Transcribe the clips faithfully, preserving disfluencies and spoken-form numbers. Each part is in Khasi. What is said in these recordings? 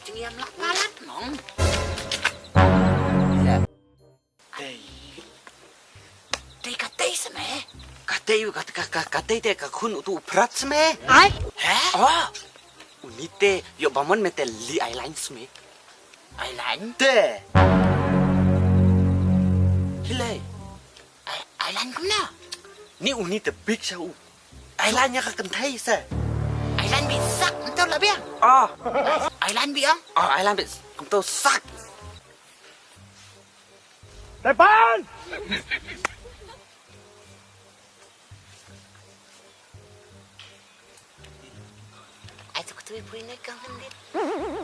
Jingïam lak palat nong. Ïa. Tei. Tei ka tei sa me. Ka tei ka ka ka, ka tei te ka khun utu u Prat sa me. Ai. He? Oh. Uni te ïoh ba mon me te li ai lain sa me. Ai lain? Te. Hilai. Ai, ai lain kumno? Ni uni te big sa u. Ai lain ïa ka kynthei sa. Ai lain bi sak nto la biang. Ah. Ai lain bi ang. Ah, ai lain bi kumto sak. Tepan! Ai tu kutui pui ne kang hendit.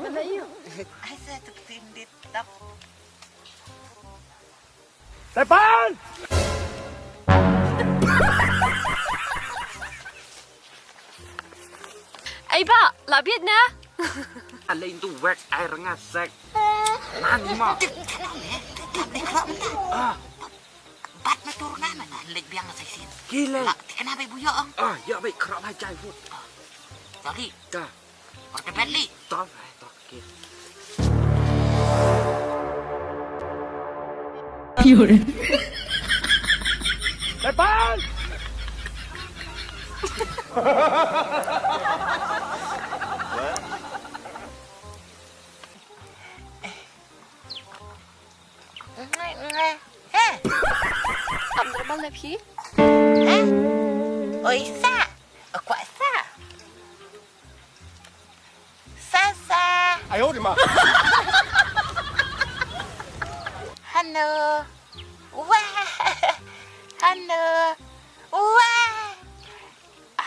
Mana yu? Ai sa tu kutui hendit tak. Tepan! Ai ba, la biat na. Alai tu wek ai ranga sek. Lan ma. Ah. Bat ma tur nga na ngan lek biang sa isin. Kile. Lak tiana bai buyo ang. Ah, ya bai khrok ha jai wut. Sorry. Ka. Orta bad li. Tol, eh, tol, okay. Tepan! Nge, nge. He? Am normal na phi? He? Oi sa. Kwa sa. Sasa. Ayo, di ma. Hano. Wah. Hano. Wah.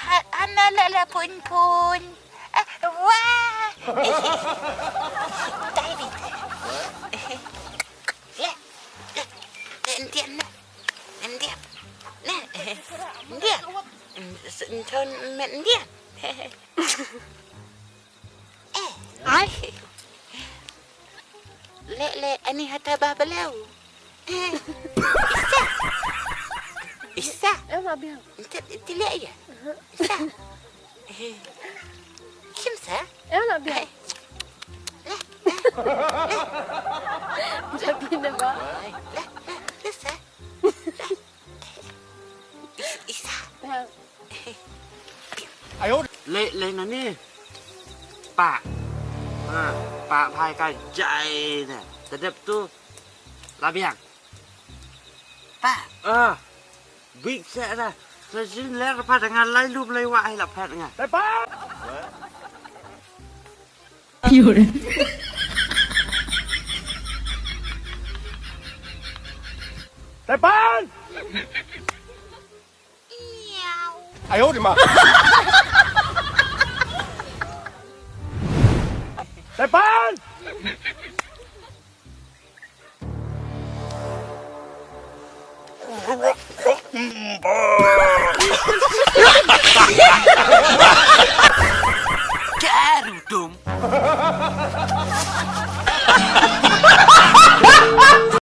Ha-, hano lele pun pun. Eh, wah. David. Le, le, le, Indian, le. Indian. Le, Indian. Indian. Eh. Ai. Le, le, ani hata ba belau. Eh. Isa. Isa. Em, ma biang. Ente, ente le ya. Isa. Eh. Kim sa? Em, ma biang. Eh. Le, le, le. Jadi ne ba. Le, le, le sa. Le. Is-, isa. Em. Ayo. Le, le nani. Pa. Ha, pa phai ka jai ne. Tedep tu. La biang. Pa. Ah. Big set da. Sa jin ler pa dengan lai lu belai wa ai la pet nga. Pa. Tepan! Ayo, di ma. Tepan!